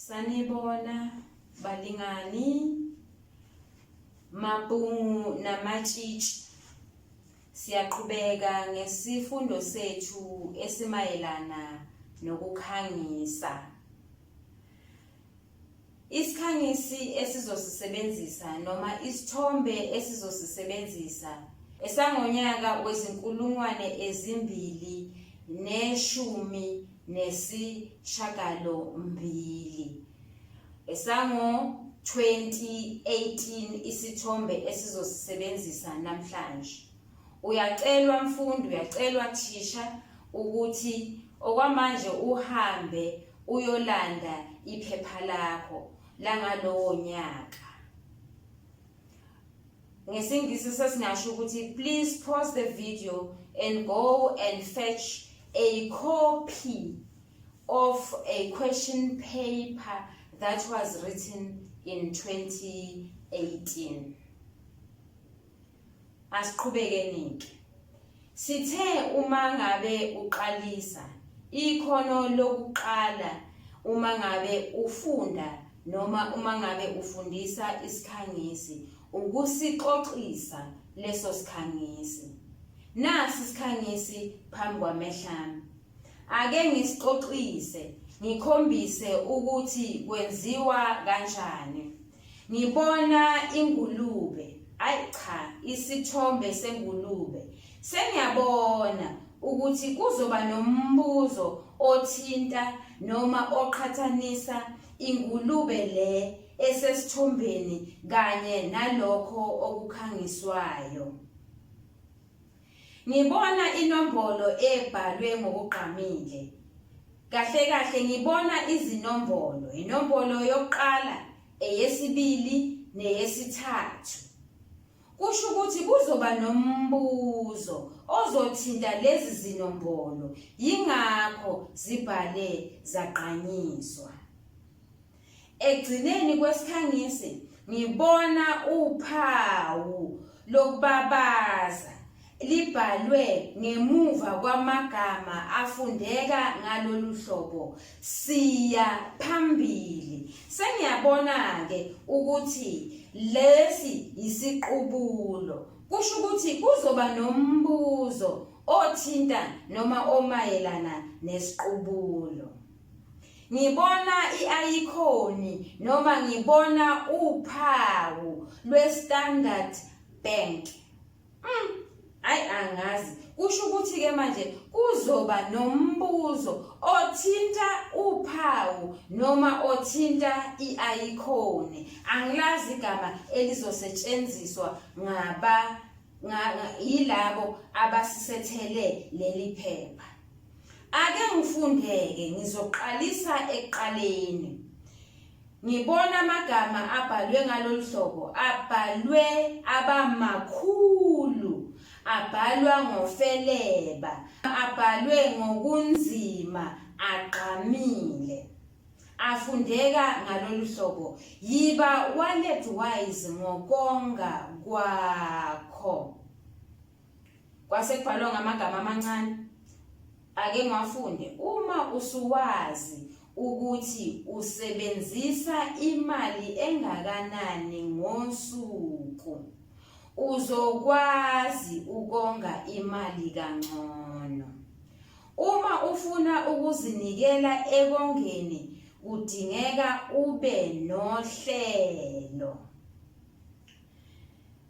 Sanibona balingani, mabhungu namatshitshi. Siyaqhubeka ngesifundo sethu esimayelana nokukhangisa. Isikhangisi esizosisebenzisa noma isithombe esizosisebenzisa esangonyaka wezinkulungwane ezimbili neshumi nesishagalombili, esango-2018 isithombe esizosisebenzisa namhlanje. Uyacelwa mfundi, uyacelwa thisha ukuthi okwamanje uhambe uyolanda iphepha lakho langalowo nyaka. NgesiNgisi sesingasho ukuthi please pause the video and go and fetch a copy of a question paper that was written in 2018. Asiqhubekeni-ke. Sithe uma ngabe uqalisa ikhono lokuqala, uma ngabe ufunda noma uma ngabe ufundisa isikhangisi, ukusixoxisa leso sikhangisi. Nasi isikhangisi phambi kwamehlami. Ake ngisixoxise, ngikhombise ukuthi kwenziwa kanjani. Ngibona ingulube. Ayi cha, isithombe sengulube. Sengiyabona ukuthi kuzoba nombuzo othinta noma oqhathanisa ingulube le esesithombeni kanye nalokho okukhangiswayo. Ngibona inombolo ebhalwe ngokugqamile. Kahle kahle ngibona izinombolo, inombolo yokuqala, eyesibili neyesithathu. Kusho ukuthi kuzoba nombuzo ozothinta lezi zinombolo, yingakho zibhale zagqanyiswa. Ekugcineni kwesikhangisi ngibona uphawu lokubabaza libhalwe ngemuva kwamagama afundeka ngalolu hlobo, siya phambili. Sengiyabona-ke ukuthi lesi yisiqubulo. Kusho ukuthi kuzoba nombuzo othinta noma omayelana nesiqubulo. Ngibona i-ayikhoni noma ngibona uphawu lwe-Standard Bank. Hayi angazi. Kusho ukuthi ke manje kuzoba nombuzo othinta uphawu noma othinta i-ayikhoni. Angilazi igama elizosetshenziswa ngaba yilabo abasisethele leli phepha. Ake ngifundeke, ngizoqalisa ekuqaleni. Ngibona amagama abhalwe ngalolu hlobo, abhalwe abamakhulu, abhalwa ngofeleba, abhalwe ngokunzima, agqamile. Afundeka ngalolu hlobo, yiba wallet wise ngokonga kwakho. Kwase kubhalwa ngamagama amancane. Ake ngiwafunde. Uma usuwazi ukuthi usebenzisa imali engakanani ngosuku, uzokwazi ukonga imali kangcono. Uma ufuna ukuzinikela ekongeni, kudingeka ube nohlelo.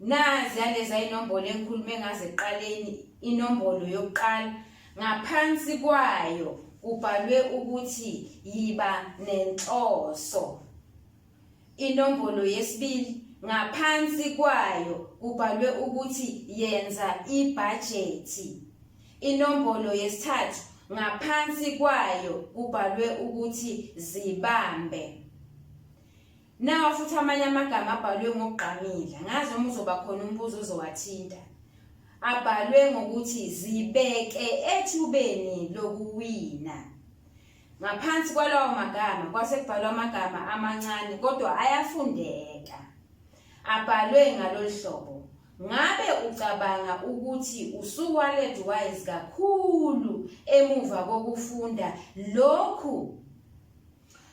Nazi yaleza inombolo engikhulume ngazo ekuqaleni, inombolo yokuqala ngaphansi kwayo kubhalwe ukuthi yiba nenhloso. Inombolo yesibili ngaphansi kwayo kubhalwe ukuthi yenza ibhajethi. Inombolo yesithathu ngaphansi kwayo kubhalwe ukuthi zibambe. Nawa futhi amanye amagama abhalwe ngokugqamile. Angazi noma uzoba khona umbuzo ozowathinta. Abhalwe ngokuthi zibeke ethubeni lokuwina. Ngaphansi kwalawo magama kwase kubhalwa amagama amancane kodwa ayafundeka. Abhalwe ngalolu hlobo. Ngabe ucabanga ukuthi usu-wallet wise kakhulu emuva kokufunda lokhu?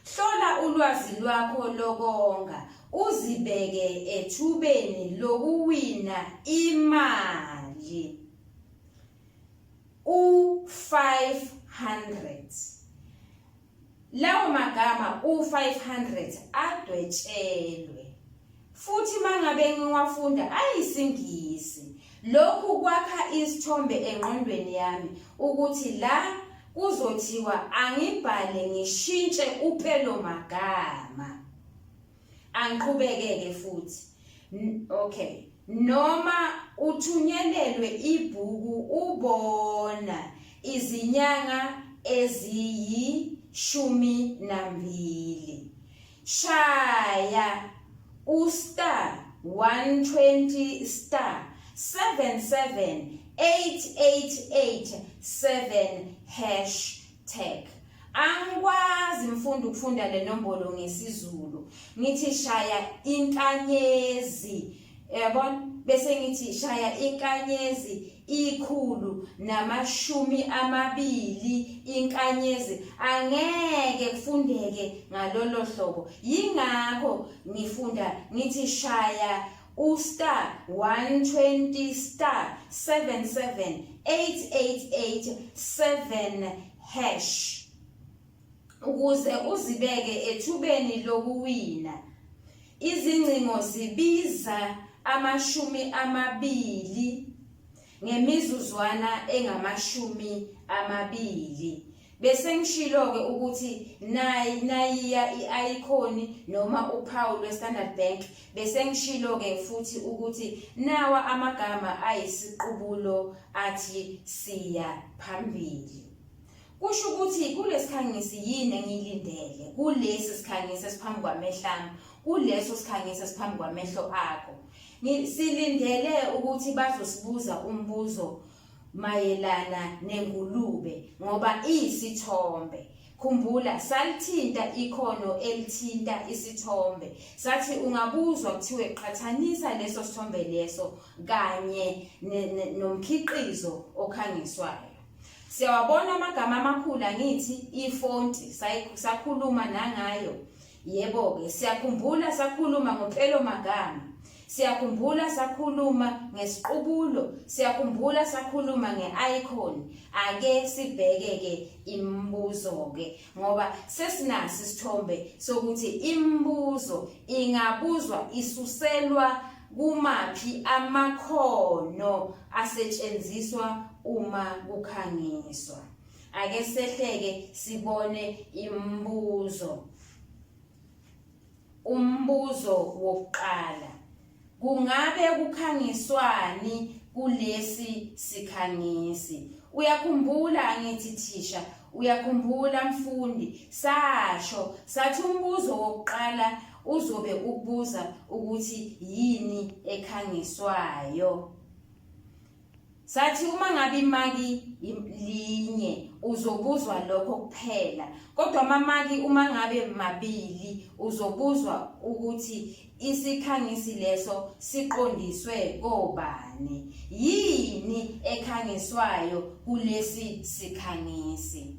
Hlola ulwazi lwakho lokonga uzibeke ethubeni lokuwina imali u-500. Lawo magama u-500 adwetshelwe futhi mangabe ngiwafunda ayisiNgisi. Lokhu kwakha isithombe engqondweni yami ukuthi la kuzothiwa angibhale ngishintshe upelo magama. Angiqhubekeke futhi. Okay. Noma uthunyelelwe ibhuku ubona izinyanga eziyi-12. Shaya ustar 120 star 77 888 7 hash tag. Angikwazi mfundi ukufunda le nombolo ngesiZulu. Ngithi shaya inkanyezi. Yabona? Bese ngithi shaya inkanyezi 120 inkanyezi angeke kufundeke ngalolo hlobo. Yingakho ngifunda ngithi shaya ustar 120 star 77 888 7 hash ukuze uzibeke ethubeni lokuwina. Izingcingo zibiza 20 ngemizuzwana engama-20. Bese ngishilo-ke ukuthi nayi nayiya i-ayikhoni noma uphawu lwe-Standard Bank. Bese ngishilo-ke futhi ukuthi nawa amagama ayisiqubulo athi siya phambili. Kusho ukuthi kulesikhangisi yini engiyilindele kulesi sikhangisi esiphambi kwamehlo ami, kuleso sikhangisi esiphambi kwamehlo akho. Silindele ukuthi bazosibuza umbuzo mayelana nengulube ngoba iyisithombe. Khumbula salithinta ikhono elithinta isithombe. Sathi ungabuzwa kuthiwe qhathanisa leso sithombe leso kanye nomkhiqizo okhangiswayo. Siyawabona amagama amakhulu angithi ifonti sakhuluma nangayo. Yebo-ke siyakhumbula sakhuluma ngopelo magama. Siyakhumbula sakhuluma ngesiqubulo, siyakhumbula sakhuluma nge-icon. Ake sibheke-ke imibuzo-ke ngoba sesinaso isithombe sokuthi imibuzo ingabuzwa isuselwa kumaphi amakhono asetshenziswa uma kukhangiswa. Ake sehleke sibone imibuzo. Umbuzo wokuqala, kungabe kukhangiswani kulesi sikhangisi? Uyakhumbula angithi thisha, uyakhumbula mfundi, sasho sathi umbuzo wokuqala uzobe ukubuza ukuthi yini ekhangiswayo. Sathi uma ngabe imaki linye uzobuzwa lokho kuphela, kodwa amamaki uma ngabe mabili uzobuzwa ukuthi isikhangisi leso siqondiswe kobani. Yini ekhangiswayo kulesi sikhangisi?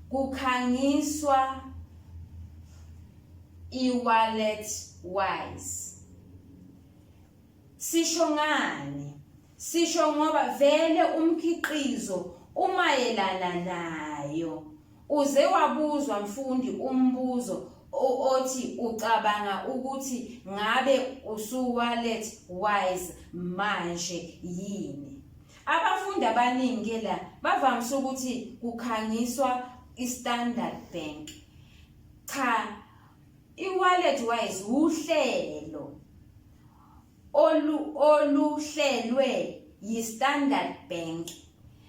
Kukhangiswa i-wallet wise. Sisho ngani? Sisho ngoba vele umkhiqizo umayelana nayo. Uze wabuzwa mfundi umbuzo othi ucabanga ukuthi ngabe usu-wallet wise manje yini? Abafundi abaningi ke la bavamise ukuthi kukhangiswa i-Standard Bank. Cha, i-wallet wise wuhlelo oluhlelwe yi-Standard Bank.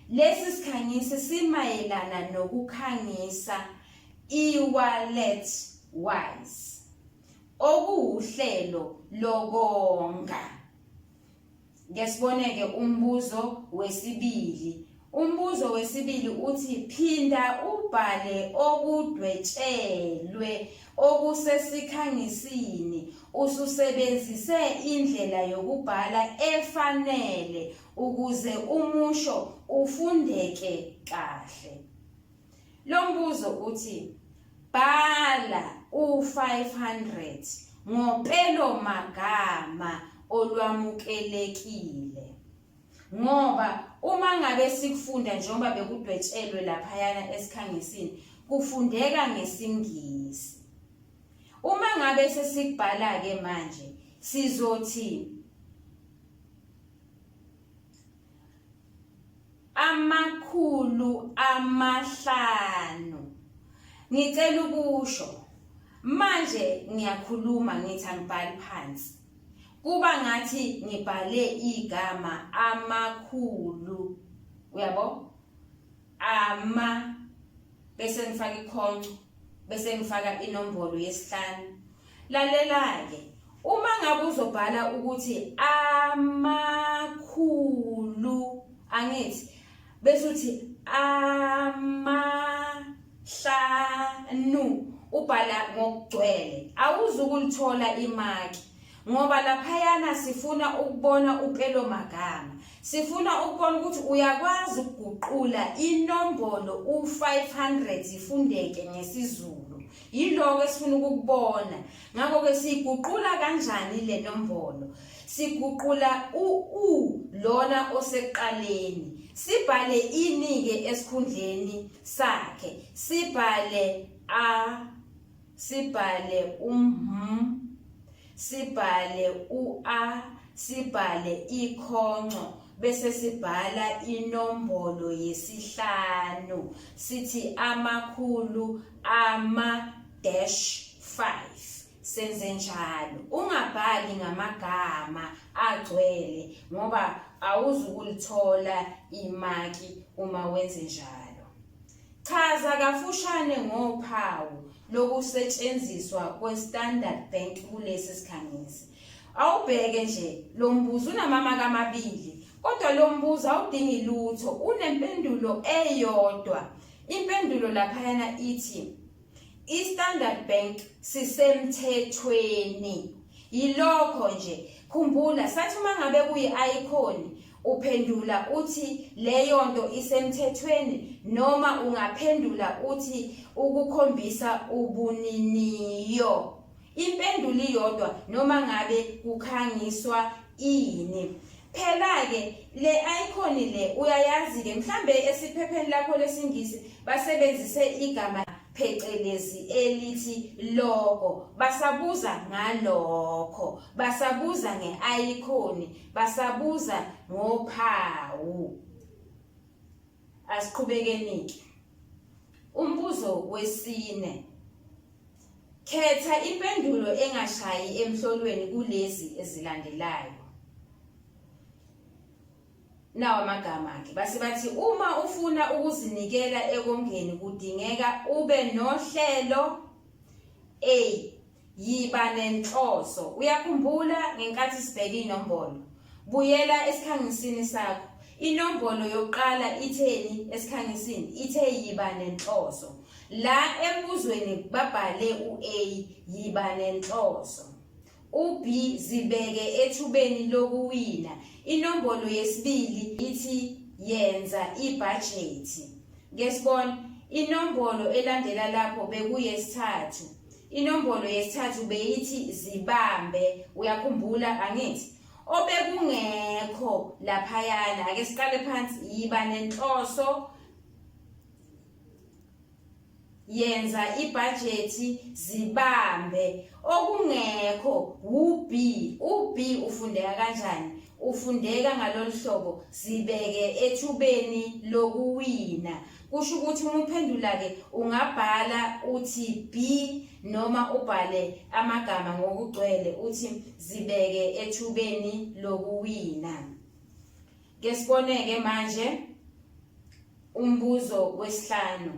Lesi sikhangisi simayelana nokukhangisa i-wallet wise okuwuhlelo lokonga. Ke sibone-ke umbuzo wesibili. Umbuzo wesibili uthi phinda ubhale okudwetshelwe okusesikhangisini ususebenzise indlela yokubhala efanele ukuze umusho ufundeke kahle. Lo mbuzo uthi Bhala u-500 ngopelo magama olwamukelekile. Ngoba uma ngabe sikufunda njengoba bekudwetshelwe laphayana esikhangisini, kufundeka ngesiNgisi. Uma ngabe sesikubhala-ke manje sizothi 500. Ngicela ukusho manje ngiyakhuluma ngithi angibhali phansi. Kuba ngathi ngibhale igama amakhulu. Uyabo? Ama bese ngifaka ikhonco bese ngifaka inombolo yesihlanu. Lalela-ke, uma ngabe uzobhala ukuthi amakhulu, angithi bese uthi amahlanu ubhala ngokugcwele, awuzukulithola imaki ngoba laphayana sifuna ukubona upelo magama. Sifuna ukubona ukuthi uyakwazi ukuguqula inombolo u-500 ifundeke ngesiZulu. Yiloko esifuna ukukubona. Ngakho-ke siyiguqula kanjani le nombolo? Siguqula u-u lona osekuqaleni. Sibhale ini-ke esikhundleni sakhe? Sibhale a, sibhale um, sibhale u-a, sibhale ikhonco bese sibhala inombolo yesihlanu sithi amakhulu ama dash 5 senze njalo ungabhali ngamagama agcwele ngoba awuzukulithola imaki uma wenze njalo. Chaza kafushane ngophawu lokusetshenziswa kwe-Standard Bank kulesi sikhangisi. Awubheke nje lo mbuzo unamamaki amabili, kodwa lo mbuzo awudingi lutho, unempendulo eyodwa. Impendulo laphayana ithi i-Standard Bank sisemthethweni. Yilokho nje. Khumbula sathi uma ngabe kuyi-icon uphendula uthi leyo nto isemthethweni noma ungaphendula uthi ukukhombisa ubuniniyo. Impendulo iyodwa noma ngabe kukhangiswa ini. Phela-ke le icon le uyayazi-ke mhlambe esiphepheni lakho lesiNgisi basebenzise igama phecelezi elithi logo basabuza ngalokho basabuza nge-icon basabuza ngophawu. Asiqhubekeni-ke. Umbuzo wesine. Khetha impendulo engashayi emhlolweni kulezi ezilandelayo. Nawa amagama akhe. Base bathi uma ufuna ukuzinikela ekongeni kudingeka ube nohlelo A. Yiba nenhloso. Uyakhumbula ngenkathi sibheka inombolo? Buyela esikhangisini sakho. Inombolo yokuqala itheni esikhangisini? Ithe yiba nenhloso. La embuzweni babhale u-A, yiba nenhloso. U-B zibeke ethubeni lokuwina. Inombolo yesibili ithi yenza ibhajethi. Ke sibone inombolo elandela lapho bekuyesithathu. Inombolo yesithathu beyithi zibambe. Uyakhumbula angithi? Obekungekho laphayana, ake siqale phansi, yiba nenhloso yenza ibhajethi zibambe okungekho u-B u-B ufundeka kanjani ufundeka ngalolu hlobo zibeke ethubeni lokuwina kusho ukuthi uma uphendula-ke ungabhala uthi B noma ubhale amagama ngokugcwele uthi zibeke ethubeni lokuwina Ke sibone-ke manje umbuzo wesihlanu.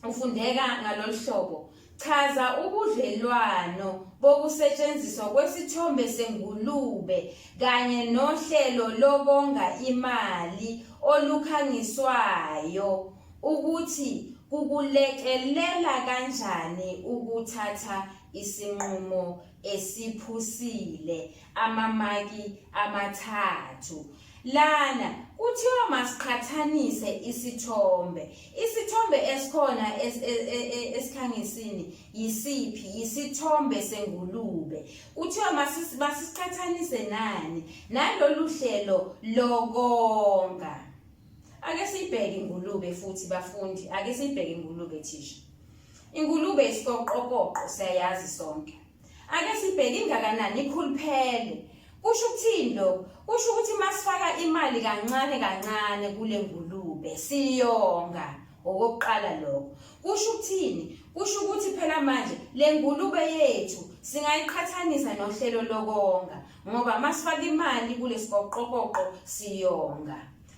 Ufundeka ngalolu hlobo. Chaza ubudlelwano bokusetshenziswa kwesithombe sengulube kanye nohlelo lokonga imali olukhangiswayo ukuthi kukulekelela kanjani ukuthatha isinqumo esiphusile. Amamaki amathathu. Lana kuthiwa masiqhathanise isithombe. Isithombe esikhona esikhangisini yisiphi? Yisithombe sengulube. Kuthiwa masisiqhathanise nani? Nalolu hlelo lokonga. Ake siyibheke ingulube futhi bafundi, ake siyibheke ingulube thisha. Ingulube isikoqokoqo siyayazi sonke. Ake sibheke ingakanani ikhuluphele. Kusho ukuthini lokho? Kusho ukuthi masifaka imali kancane kancane kule ngulube siyonga okokuqala lokho. Kusho ukuthini? Kusho ukuthi phela manje le ngulube yethu singayiqhathanisa nohlelo lokonga ngoba masifaka imali kulesikoqokoqo siyonga.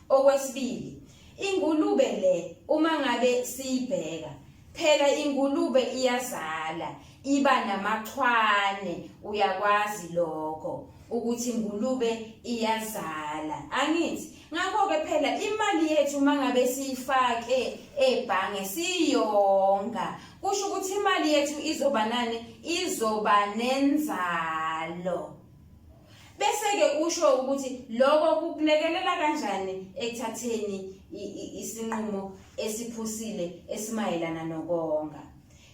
Okwesibili, ingulube le uma ngabe siyibheka phela ingulube iyazala iba namachwane uyakwazi lokho ukuthi ingulube iyazala angithi ngakho-ke phela imali yethu uma ngabe siyifake ebhange siyonga kusho ukuthi imali yethu izoba nani izoba nenzalo Bese-ke usho ukuthi lokho kukulekelela kanjani ekuthatheni isinqumo esiphusile esimayelana nokonga.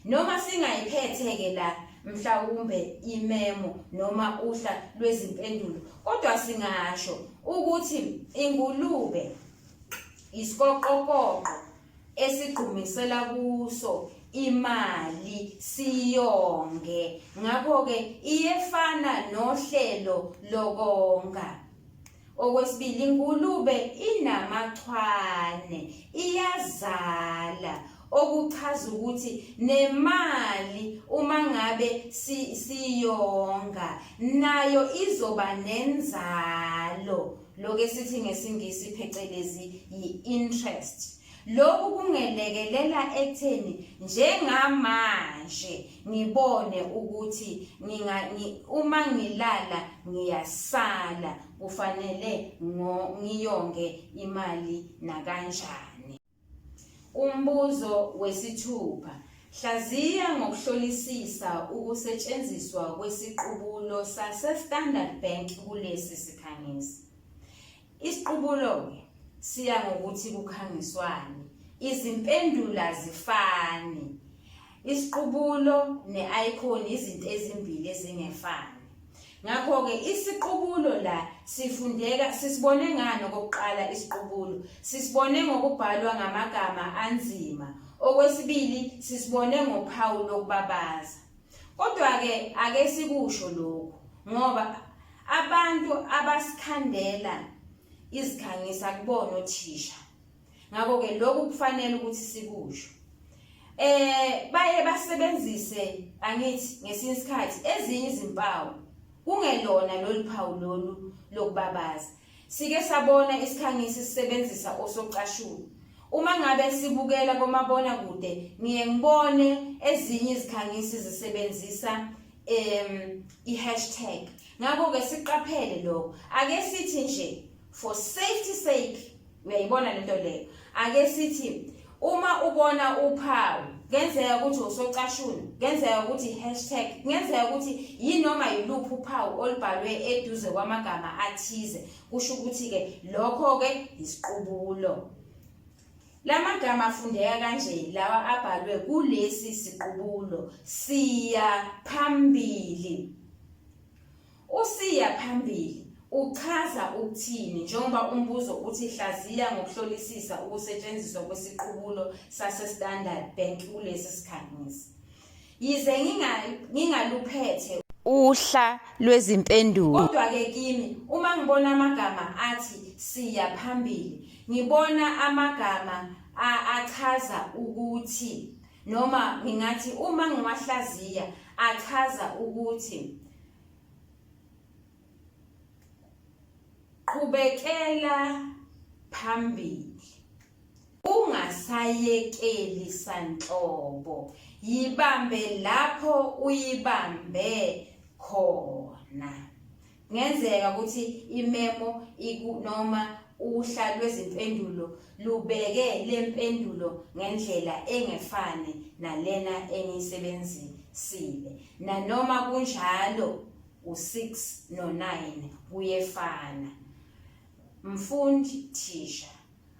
Noma singayiphethe-ke la mhlawumbe imemo noma uhla lwezimpendulo, kodwa singasho ukuthi ingulube isikoqokoqo esigqumisela kuso imali siyonge ngakho-ke iyefana nohlelo lokonga okwesibili ingulube inamachwane iyazala okuchaza ukuthi nemali uma ngabe siyonga nayo izoba nenzalo Lokhu esithi ngesiNgisi phecelezi yi-interest. Lokhu kungelekelela ekutheni njengamanje ngibone ukuthi nginga uma ngilala ngiyasala kufanele ngiyonge imali nakanjani. Umbuzo wesithupha, Hlaziya ngokuhlolisisa ukusetshenziswa kwesiqubulo sase-Standard Bank kulesi sikhangisi. Isiqubulo-ke siya ngokuthi kukhangiswani, izimpendulo azifani. Isiqubulo ne-icon izinto ezimbili ezingefani. Ngakho-ke isiqubulo la sifundeka sisibone ngani okokuqala isiqubulo? Sisibone ngokubhalwa ngamagama anzima. Okwesibili sisibone ngophawu lokubabaza. Kodwa-ke ake sikusho lokhu ngoba abantu abasikhandela izikhangisi akubona othisha. Ngakho-ke lokhu kufanele ukuthi sikusho. Baye basebenzise angithi ngesinye isikhathi ezinye izimpawu kungelona lolu phawu lolu lokubabaza. Sike sabona isikhangisi sisebenzisa osocashunwa. Uma ngabe sibukela komabona kude ngiye ngibone ezinye izikhangisi zisebenzisa i-hashtag. Ngakho-ke siqaphele lokho. Ake sithi nje for safety sake Uyayibona lento leyo. Ake sithi uma ubona uphawu kungenzeka ukuthi usocashuna, kungenzeka ukuthi hashtag, kungenzeka ukuthi yinoma yiluphi uphawu olubhalwe eduze kwamagama athize, kusho ukuthi-ke lokho-ke isiqubulo. Lamagama afundeka kanje lawa abhalwe kulesi siqubulo siya phambili. Usiya phambili uchaza ukuthini njengoba umbuzo uthi hlaziya ngokuhlolisisa ukusetshenziswa kwesiqubulo sase-Standard Bank kulesi sikhangisi. Yize ngingaluphethe uhla lwezimpendulo kodwa-ke kimi uma ngibona amagama athi siya phambili ngibona amagama achaza ukuthi noma ngingathi uma ngiwahlaziya achaza ukuthi qhubekela phambili ungasayekeli sanhlobo yibambe lapho uyibambe khona Kungenzeka ukuthi imemo iku noma uhla lwezimpendulo lubeke le mpendulo ngendlela engefani nalena engiyisebenzisile. Nanoma kunjalo u-6 no-9 kuyefana. Mfundi, thisha,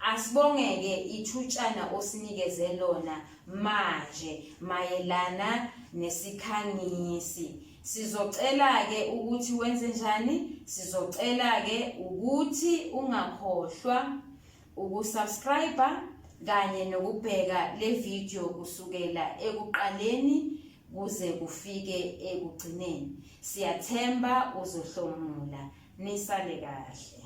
asibongeke ithutshana osinikeze lona manje mayelana nesikhangisi. Sizocela-ke ukuthi wenze njani? Sizocela-ke ukuthi ungakhohlwa ukusubscribe kanye nokubheka le video kusukela ekuqaleni kuze kufike ekugcineni. Siyathemba uzohlomula. Nisale kahle.